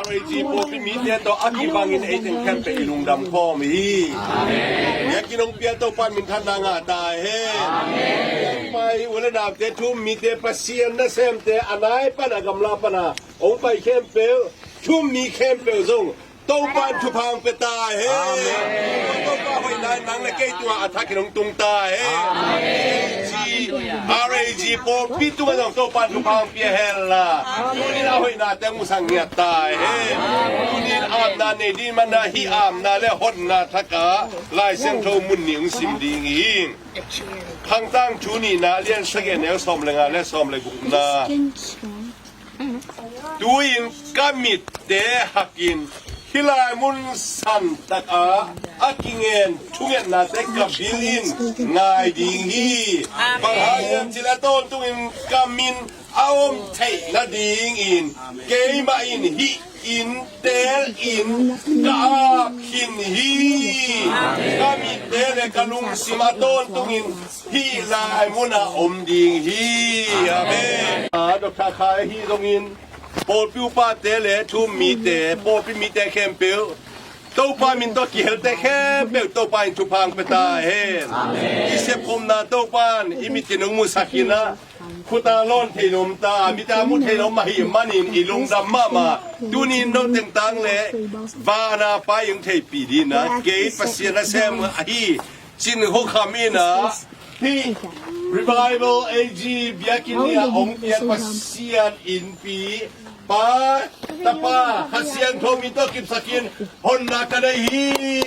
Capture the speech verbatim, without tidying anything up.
Pawlpi mite tawh a kibangin ei teng khempeuh i lungdam khawm hi. Biakinn hong pia Topa in minthanna ngah ta hen. Pai u le naute, thu-um mite, Pasian nasemte, a nai pan a gamla pana hong pai khempeuh, thu-um mi khempeuh zong Topa in thupha hong pia ta hen. Topa hoihna in nang le kei tungah a thakin hong tung ta hen. Rag pawlpi tungah zong Topa in thupha hong pia hen la, tuni-in a hoihna teng musak ngiat ta hen. Tuni-in apna nei ding manin hih apna le hotna thak ah Lai Siangtho mun nih hong sim ding hi. Thangtang thu nihna, lian sagih, neu sawm le nga le sawm le gukna. Tu-in ka mitte hakin hih lai mun santak ah a kingen thungetnate ka bil in ngai ding hi. Bang hang hiam cih leh a tawntungin ka min a om theih nadingin keimah in hih inn teel in ka ap khin hi. Ka mitte le ka lungsim a tawntungin hih lai munah om ding hi. Amen. A, Doctor Khai ahi zongin, pawlpi upate le thu-um mite, pawlpi mite khempeuh, Topa min tawh kihelte khempeuh Topa in thupha hong pia ta hen. I sepkhopna Topa in i mitin hong musak hi a, khut a lawn thei lo om ta, mit a mu thei lo om ahih manin i lungdam mahmah. Tuni-in no tengtang le van a Pa in hong theihpih dingin, kei Pasian nasem ahi Cin Hua Kham in a, hih Revival A G biakinn ni a hong piak Pasian innpi, Pa, Tapa, Kha Siangtho min tawh kipsakin honna ka nei hi.